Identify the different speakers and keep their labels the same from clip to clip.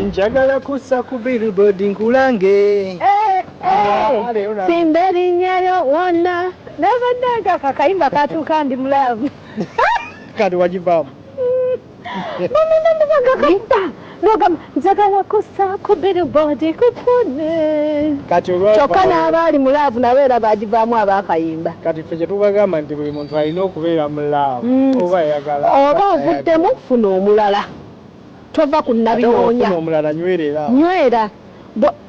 Speaker 1: Njagala kussa ku billboard nkulange.
Speaker 2: Eh, eh, simba erinnya lyo wonna nabadde ako akayimba katuuka ndi mu love.
Speaker 1: Kati wagivaamu.
Speaker 2: Mama nogamba njagala kussa ku billboard kufune.
Speaker 1: Kati olwa
Speaker 2: Kyokka n'abaali mu love nabo era bagivaamu abaakayimba.
Speaker 1: Kati ffe kye tubagamba nti buli muntu alina okubeera mu love oba ayagala
Speaker 2: oba ovuddemu funa omulala, tova ku
Speaker 1: ate
Speaker 2: nabinoonya.
Speaker 1: ofuna omulala nywerera.
Speaker 2: Nywera.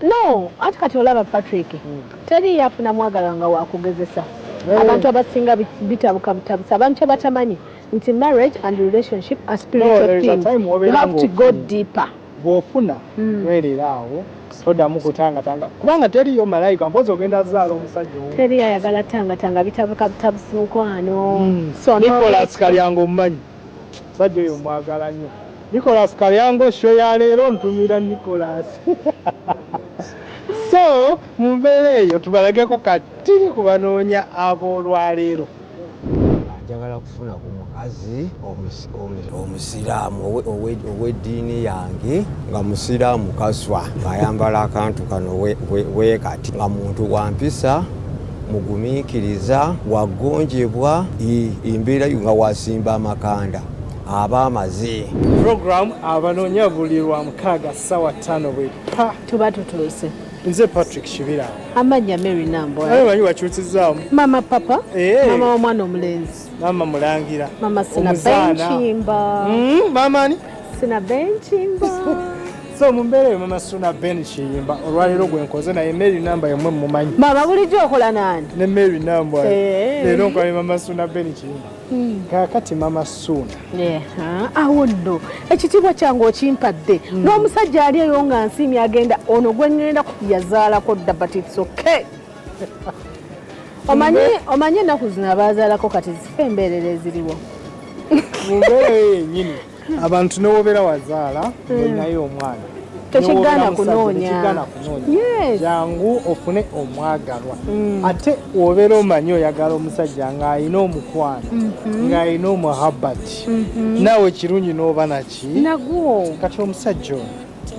Speaker 2: No, ate kati olaba Patrick, teri yafuna mwagala nga wakugezesa. Abantu abasinga bitabuka butabusa, abantu kyebatamanyi nti marriage and relationship are spiritual
Speaker 1: No, there is a
Speaker 2: things.
Speaker 1: time
Speaker 2: You
Speaker 1: wobeera
Speaker 2: have to go
Speaker 1: ng'ofunye.
Speaker 2: deeper.
Speaker 1: Bw'ofuna nywerera awo, toddamu kutangatanga kubanga teriyo malayika, mpozi ogenda zaala omusajja owo.
Speaker 2: Teri ayagala tangatanga, bitabuka butabusi mukwano. So
Speaker 1: Nicholas Kalyango omumanyi, musajja oyo mwagala nnyo. Nicholas Kalyango, show ya leero ntumira Nicholas. So mu mbeera eyo tubalageko katiri ku banoonya ab'olwaleero.
Speaker 3: Njagala kufuna ku mukazi omusiraamu ow'eddiini yange, nga musiraamu kaswa, ng'ayambala akantu kano weekati, nga muntu wa mpisa, mugumiikiriza, wagonjebwa, embeera nga wasimba amakanda aba amaze.
Speaker 1: Program abanoonya buli lwa mukaaga ssaawa 5 bwe pa
Speaker 2: Tuba tutuuse.
Speaker 1: Nze Patrick Kibira.
Speaker 2: Amannya Mary Nambwa.
Speaker 1: Aye manyi wakyusizaamu.
Speaker 2: Mama papa,
Speaker 1: Eh.
Speaker 2: mama w'omwana omulenzi.
Speaker 1: Mama mulangira.
Speaker 2: Mama sina
Speaker 1: Omuzaana.
Speaker 2: Benchimba.
Speaker 1: Mama ani?
Speaker 2: Sina Benchimba.
Speaker 1: So mu mbeera eyo mama Suna Ben Kiyimba olwaleero gwe nkoze naye Mary Namba yemwe mumanyi.
Speaker 2: Mama bulijjo okola nani?
Speaker 1: Ne Mary Nambwa.
Speaker 2: Eh.
Speaker 1: Leero nkola ne mama Suna Ben Kiyimba. Kaakati mama Suna.
Speaker 2: Awo nno ekitiibwa kyange okimpadde. N'omusajja ali eyo nga nsiimye agenda ono gwe ŋŋenda yazaalako dda, but it's okay. Omanyi ennaku zino abaazaalako kati zifa embeerera eziriwo.
Speaker 1: Mu mbeera eyo yennyini abantu newobeera wazaala olinayo omwana.
Speaker 2: Tekigaana
Speaker 1: Newobeera musajja,
Speaker 2: kunoonya.
Speaker 1: tekigaana kunoonya.
Speaker 2: Yes.
Speaker 1: Jangu ofune omwagalwa. Ate obeera omanyi oyagala omusajja ng'alina omukwano, ng'alina omuhabati, naawe kirungi n'oba naki.
Speaker 2: Nagwo.
Speaker 1: Kati omusajja ono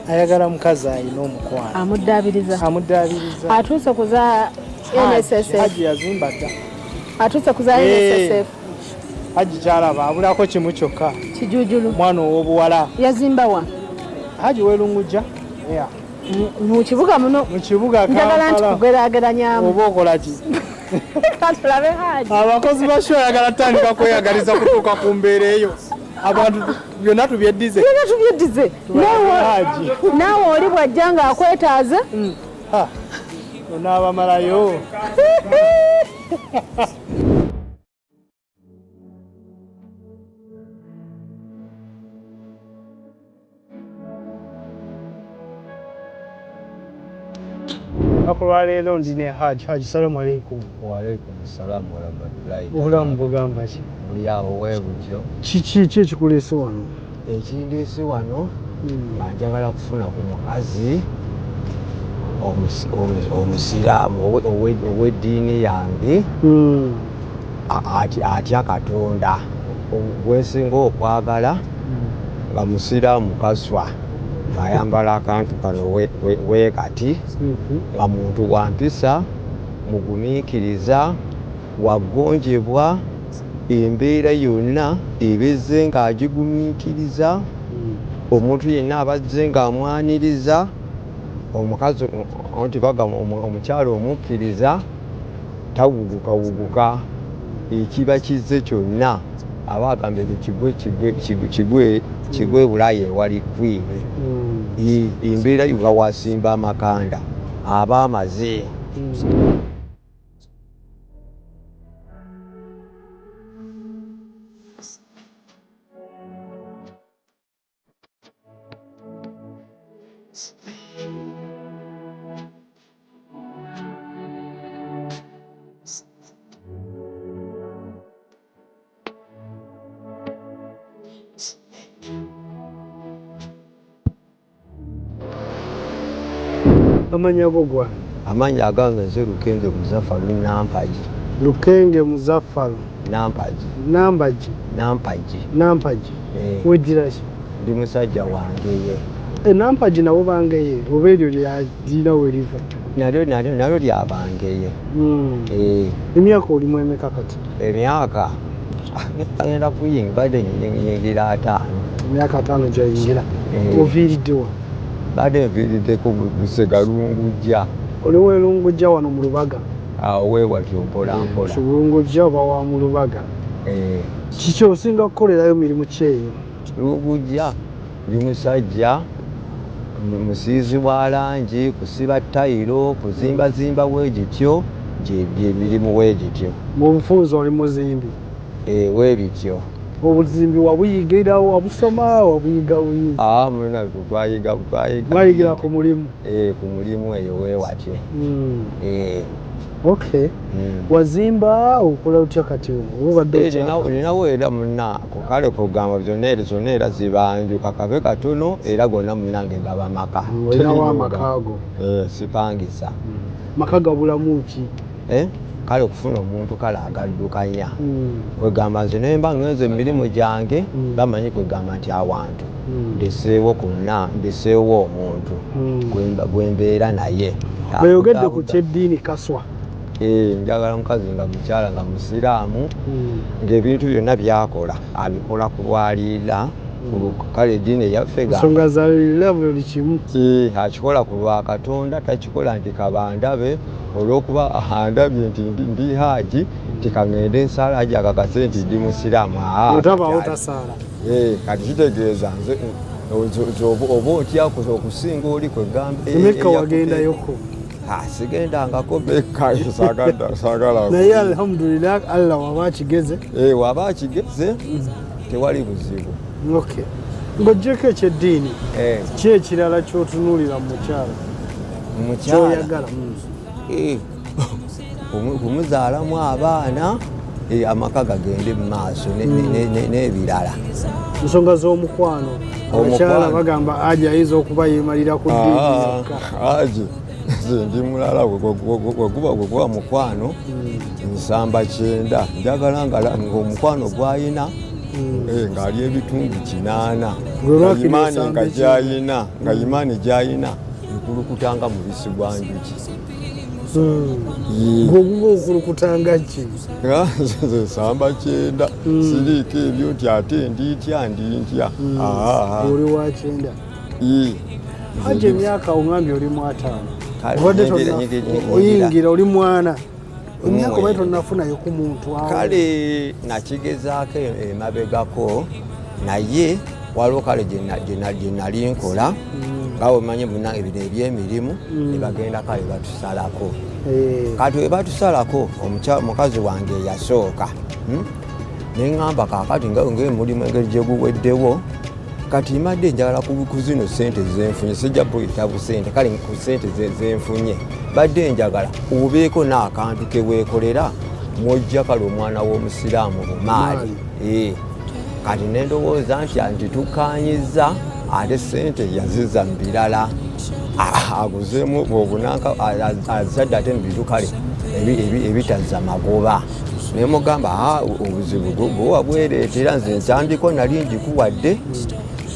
Speaker 1: ayagala mukazi alina omukwano.
Speaker 2: Amuddaabiriza.
Speaker 1: Amuddaabiriza.
Speaker 2: Atuuse ku za NSSF.
Speaker 1: Haji yazimba dda.
Speaker 2: Atuuse ku za
Speaker 1: Eh.
Speaker 2: NSSF.
Speaker 1: Haji kyalaba abulako kimu kyokka.
Speaker 2: Kijujulu.
Speaker 1: Omwana ow'obuwala.
Speaker 2: Yazimba wa?
Speaker 1: Haji Werungujja. Yeah.
Speaker 2: Mu kibuga muno.
Speaker 1: Mu kibuga
Speaker 2: Njagala nti
Speaker 1: Kampala.
Speaker 2: kugeraageranyamu.
Speaker 1: Oba okola ki?
Speaker 2: Katulabe Haji.
Speaker 1: Abakozi ba show ayagala tutandika kweyagaliza kutuuka ku mbeera eyo. Abantu byonna tubyeddize.
Speaker 2: Byonna tubyeddize.
Speaker 1: Haji.
Speaker 2: Naawe oli bw'ajja ng'akwetaaze.
Speaker 1: Ha. Onaabamalayo. Olunaku lwaleero ndi ne Haji. Haji, salamu aleikum.
Speaker 3: Waalaikum salaamu warahmatullahi.
Speaker 1: Obulamu bugamba ki?
Speaker 3: Buli awo weebutyo.
Speaker 1: Kiki ki ekikuleese wano?
Speaker 3: Ekindeese wano nga njagala kufuna ku mukazi omusiraamu ow'eddiini yange, atya Katonda, gwensinga okwagala nga musiraamu kaswa, ng'ayambala akantu kano weekati, nga muntu wa mpisa, mugumiikiriza, wagonjebwa, embeera yonna ebezze ng'agigumiikiriza, omuntu yenna abazze ng'amwaniriza, omukazi anti bagamba omukyala omukkiriza tawugukawuguka, ekiba kizze kyonna aba agamba ekyo kigwe, kigwe, kigwe, kigwe, kigwe Bulaaya ewali kwini. Embeera nga wasimba amakanda aba amaze.
Speaker 1: Amannya go gwange?
Speaker 3: Amannya agange nze Lukenge Muzaffaru Nampagi.
Speaker 1: Lukenge Muzaffaru.
Speaker 3: Nampagi.
Speaker 1: Nambagi.
Speaker 3: Nampagi.
Speaker 1: Nampagi.
Speaker 3: Eh.
Speaker 1: Weddira ki?
Speaker 3: Ndi musajja wange ye.
Speaker 1: Enampagi nabo bangeye oba eryo lyalina we liva?
Speaker 3: Nalyo nalyo nalyo lyabangeye. Eh.
Speaker 1: Emyaka olimu emeka kati?
Speaker 3: Emyaka agenda kuyinga badde nyingira 50.
Speaker 1: Emyaka 50 gyayingira.
Speaker 3: Eh.
Speaker 1: Oviiriddewa?
Speaker 3: Badde nviiriddeko Busega Lungujja.
Speaker 1: Oliwo Lungujja wano mu Lubaga?
Speaker 3: Awo weewatyo mpola mpola.
Speaker 1: Lungujja oba wa mu Lubaga?
Speaker 3: Eh.
Speaker 1: Kiki osinga kukolerayo mirimu ki eyo?
Speaker 3: Lungujja ndi musajja musiizi wa langi, kusiba tayiro, kuzimbazimba weegityo, gyemirimu weegityo.
Speaker 1: Mu bufunze oli muzimbi?
Speaker 3: Eh, weebityo.
Speaker 1: Obuzimbi wabuyigira, wabusoma, wabuyiga buyizi?
Speaker 3: Ah, muna twayiga twayiga.
Speaker 1: Mwayigira ku mulimu?
Speaker 3: Eh, ku mulimu eyo weewatyo. Eh.
Speaker 1: Okay. Wazimba okola otya kati oba obadde
Speaker 3: Eh, ninawo era munnaako kale kugamba zonna era zonna era zibanjuka kabe katono era gonna munnange gaba maka.
Speaker 1: Olinawo amaka go?
Speaker 3: Eh, sipangisa.
Speaker 1: Maka gabulamu ki?
Speaker 3: Eh, kale okufuna omuntu kale agaddukanya. Kwegamba nze ne mba ngenze mu mirimu gyange bamanyi kwegamba nti awantu ndeseewo konna ndeseewo omuntu gwe mbeera naye.
Speaker 1: Oyogedde ku ky'eddiini kaswa.
Speaker 3: Eh, njagala mukazi nga mukyala nga musiraamu ng'ebintu byonna by'akola abikola ku lwaliira kale eddiini eyaffe
Speaker 1: ensonga za lira buli kimu.
Speaker 3: Eh, akikola ku lwa Katonda, takikola nti kabandabe olw'okuba andabye nti ndi haaji nti kaŋŋende nsaala haaji akakase nti ndi musiraamu.
Speaker 1: Otabaawo tasaala.
Speaker 3: Eh, kati kitegeeza nze oba otya okusinga oli kwegamba.
Speaker 1: Emekka wagendayoko?
Speaker 3: Sigendangako Mekka, saagala.
Speaker 1: Naye alhamdulillah Allah waba akigeze.
Speaker 3: Eh, waba akigeze tewali buzibu.
Speaker 1: Okay. Ng'oggyeko eky'eddiini, ki ekirala ky'otunuulira mu mukyala?
Speaker 3: Mukyala
Speaker 1: Ky'oyagala?
Speaker 3: Eh, kumuzaalamu abaana, amaka gagende mu maaso n'ebirala.
Speaker 1: Ensonga z'omukwano. Abakyala bagamba Haji ayinza okuba yeemalira ku ddiini yokka.
Speaker 3: Haji nze ndi mulala weguba mukwano nsamba 90 njagala ng'omukwano gw'ayina ng'ali ebitundu 8 imaani nga gy'ayina nga imaani gy'ayina nkulukutanga mubisi gwa njuki.
Speaker 1: Gwoguba okulukutanga ki?
Speaker 3: Nze nsamba 90 siriiko ebyo nti ate ndi ntya ndi ntya.
Speaker 1: Oli wa 90. Haji emyaka oŋambye oli mu 50. Obadde oyingira oli mwana. Emyaka obaye tonnafunayo ku muntu awo.
Speaker 3: Kale nakigezaako emabegako naye waliwo kale gye nali nkola nga bwemanyi munnange bino ebyemirimu ne bagenda kale batusalako. Kati we batusalako omukazi wange eyasooka ne ŋŋamba kaakati ng'emulimu engeri gye guweddewo kati mbadde njagala ku zino ssente zenfunye sijja buyita busente kale ku ssente zenfunye badde njagala obeeko n'akantu ke weekolera mwojja kale omwana w'omusiraamu bumaali. Kati ne ndowooza nti tukkaanyizza ate ssente yaziza mu birala aguzeemu obunanka azadde ate mu bintu kale ebitazza magoba. Ne mugamba obuzibu gwe wabwereetera nze ntandikwa nali ngikuwadde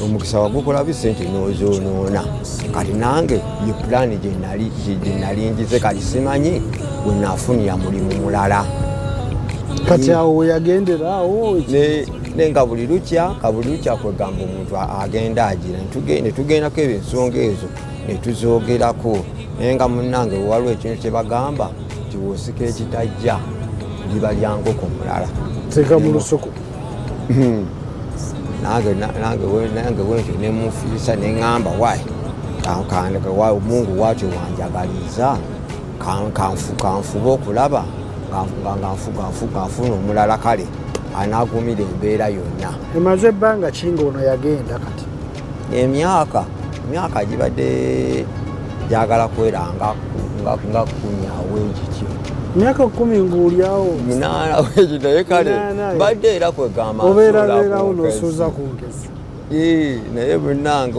Speaker 3: omukisa wagukola bi ssente n'ozoonoona. Kati nange ye pulaani gye nali ngize kati simanyi bwe naafunira mulimu mulala.
Speaker 1: Kati awo we yagendera awo?
Speaker 3: Ne nga buli lukya kwegamba omuntu agenda agira ne tugendako ebyo ensonga ezo ne tuzoogerako naye nga munnange waliwo ekintu kye bagamba nti w'osika ekitajja liba lya nkoko mulala.
Speaker 1: Teeka mu lusuku.
Speaker 3: Nange wentyo ne mufiisa ne ŋŋamba wayi Mungu waatyo wanjagaliza kanfube okulaba nga nfuna omulala kale anaagumira embeera yonna.
Speaker 1: Emaze ebbanga ki ng'ono yagenda kati?
Speaker 3: Emyaka gibadde gyagala kwera nga 10 awo egityo.
Speaker 1: Emyaka 10 ng'oli awo?
Speaker 3: 8 wegi naye kale mbadde era kwegamba
Speaker 1: obeerabeerawo n'osuuza ku nkesi.
Speaker 3: Naye munnange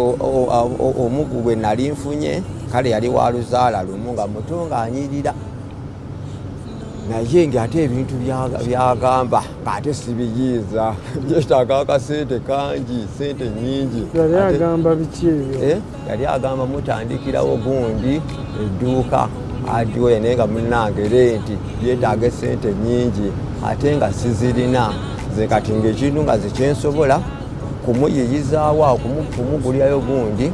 Speaker 3: omugu gwe nali nfunye kale yali wa luzaala lumu nga muto ng'anyirira. Naye ng'ate ebintu byagamba ng'ate sibiyiiza, byetaaga akasente kangi, sente nyingi.
Speaker 1: Yali agamba biki ebyo?
Speaker 3: Eh, yali agamba mutandikirawo gundi edduuka adiwe, naye nga munnange renti byetaaga esente nyingi ate nga sizirina nze. Kati ng'ekintu nga zikyensobola kumuyiyizaawo awo, kumugulirayo gundi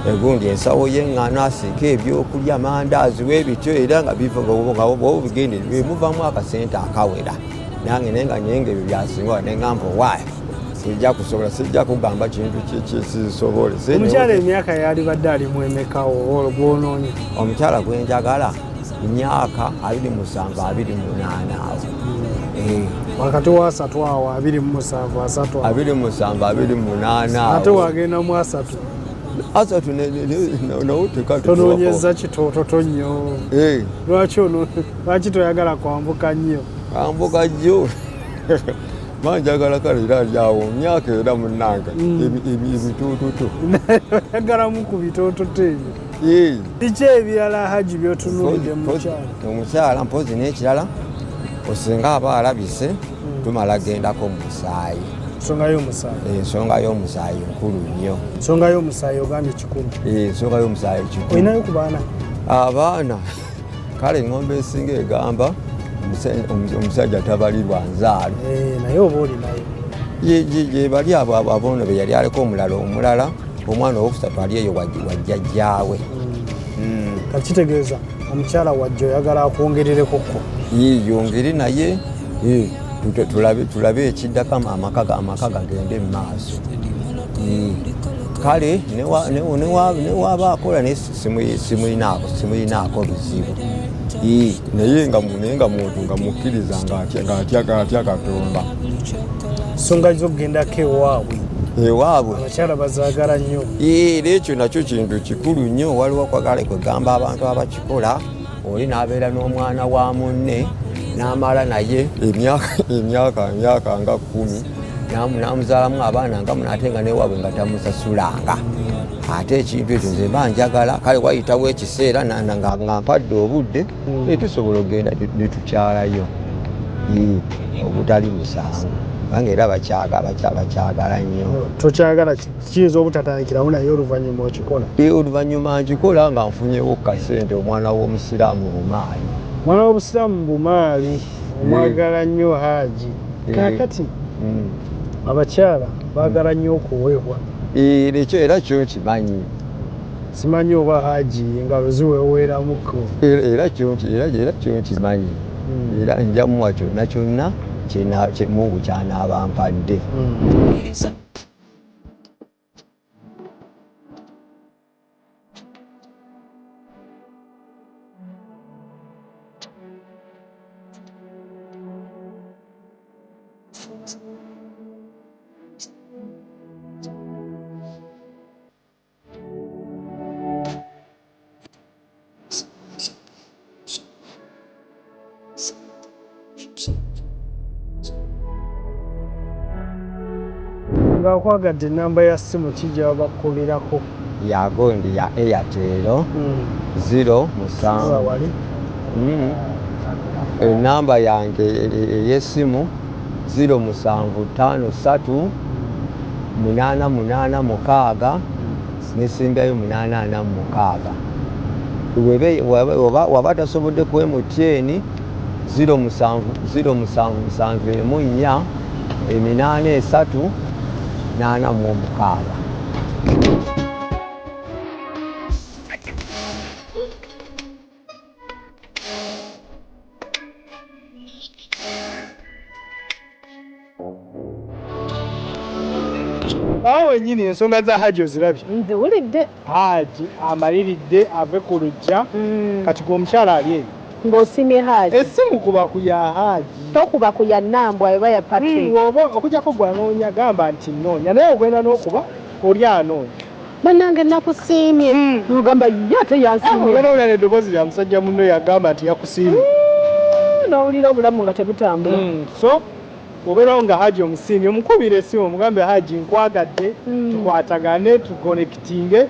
Speaker 3: egundi ensawo y'eŋŋano asiike ebyokulya, mandaazi webityo, era nga bigende muvamu akasente akawera nange, naye nga naye nga ebyo byasinga neŋŋamba owaayo sijja kusobola, sijja kugamba kintu kisisobole.
Speaker 1: Omukyala emyaka yalibadde alimu emekawo gwonoonya?
Speaker 3: Omukyala gwenjagala myaka 27, 28 awo. Eh.
Speaker 1: Wakati wa 30 awo, 27, 30 awo.
Speaker 3: 27, 28.
Speaker 1: Ate wagenda mu 30?
Speaker 3: 30 nawuteka.
Speaker 1: Tonoonyeza kitoototo nnyo. Lwaki lwaki toyagala kwambuka nnyo?
Speaker 3: Ambuka jjo manjagala kale era ali awo myaka era munnange ebituututu.
Speaker 1: Oyagalamu ku bitoototo ebyo? Biki ebirala, Haji, byotunuulidde mu mukyala?
Speaker 3: Omukyala mpozi n'ekirala, osinga aba alabise tumala gendako mu musaayi.
Speaker 1: Ensonga y'omusaayi?
Speaker 3: Ensonga y'omusaayi nkulu nnyo.
Speaker 1: Ensonga y'omusaayi ogambye kikulu?
Speaker 3: Ensonga y'omusaayi kikulu.
Speaker 1: Olinayo ku baana?
Speaker 3: Abaana kale eŋŋombe esinga egamba omusajja tabalirwa nzaalo.
Speaker 1: Naye oba olinayo?
Speaker 3: Ye bali abo abono be yali aleko omulala omwana owokusatu ali eyo wajjajjaawe.
Speaker 1: Kati kitegeeza omukyala wajja oyagala akwongererekokko?
Speaker 3: Yongere naye tulabe ekiddako, amaka gagende mu maaso. Kale newaba akola naye simuyinaako bizibu, naye nga muntu nga mukkiriza, ng'atya Katonda.
Speaker 1: Ensonga z'okugendako ewaabwe?
Speaker 3: Ewaabwe.
Speaker 1: Abakyala bazaagala nnyo.
Speaker 3: Era ekyo nakyo kintu kikulu nnyo. Waliwo kwagala kwegamba abantu abakikola, oli n'abeera n'omwana wa munne n'amala naye emyaka nga 10, n'amuzaalamu abaana nga muno, ate nga newaabwe nga tamusasulanga. Ate ekintu ekyo nze mba njagala kale wayitawo ekiseera nga mpadde obudde, tusobola okugenda ne tukyalayo obutali musango, kubanga era bakyagala nnyo.
Speaker 1: Tokyagala kiyinza obutatandikirawo, naye oluvannyuma okikola?
Speaker 3: Oluvannyuma nkikola nga nfunyewo kasente. Omwana w'omusiraamu bumaali.
Speaker 1: Mwana w'obusiraamu bumaali, omwagala nnyo Haaji. Kaakati abakyala baagala nnyo okuweebwa.
Speaker 3: Ekyo era kyo nkimanyi.
Speaker 1: Simanyi oba Haaji engalo ziweweeramuko?
Speaker 3: Era kyo nkimanyi, era nja muwa kyonna kyonna Mungu kyanaaba mpadde.
Speaker 1: Nga okwagadde, enamba ya ssimu kijja bakubirako?
Speaker 3: Yagondi ya Airtel, 07
Speaker 1: Wali.
Speaker 3: Enamba yange ey'essimu 0753 886 nesimbayo 846. Waba tasobodde ku MTN, 07 07 14 8 3 46.
Speaker 1: Awo wenyini ensonga za Haji ozirabye?
Speaker 2: Nziwulidde.
Speaker 1: Haji amaliridde ave ku lujja. Kati gwe omukyala ali eyo
Speaker 2: Ng'osiimye Haji.
Speaker 1: Essimu kuba ku ya Haji.
Speaker 2: Tokuba ku ya Nambwa oba ya Patrick.
Speaker 1: Oba okujjako gwanoonya, gamba nti nnoonya, naye ogenda n'okuba oli anoonya.
Speaker 2: Bannange, nakusiimye, nogamba ye ate yansiimye.
Speaker 1: Ogenda owulira n'eddoboozi lya musajja munno yagamba nti yakusiimye.
Speaker 2: N'owulira obulamu nga tebutambula.
Speaker 1: So obeerawo nga Haji omusiimye, omukubira essimu omugambe, "Haji, nkwagadde, tukwatagane, tuconnectinge,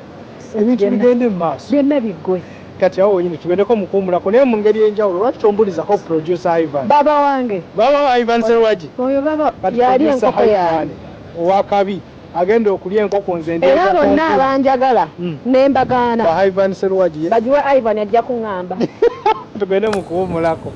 Speaker 1: ebintu bigende mu maaso."
Speaker 2: Byonna biggwe.
Speaker 1: Kati awo wenyini tugendeko mukuwumulako, naye mu ngeri enjawulo, lwaki tombulizako producer Ivan?
Speaker 2: Baba wange.
Speaker 1: Baba wa Ivan Serwagi.
Speaker 2: Oyo baba
Speaker 1: Kati
Speaker 2: yali
Speaker 1: producer
Speaker 2: enkoko
Speaker 1: Ivan
Speaker 2: yange.
Speaker 1: Owakabi agenda okulya enkoko, nze
Speaker 2: Era
Speaker 1: ndyeza
Speaker 2: bonna
Speaker 1: konkulu.
Speaker 2: abanjagala nembagaana
Speaker 1: Ba Ivan Serwagi ye.
Speaker 2: Bagiwe Ivan, ajja kuŋŋamba.
Speaker 1: Tugende mu kuwumulako.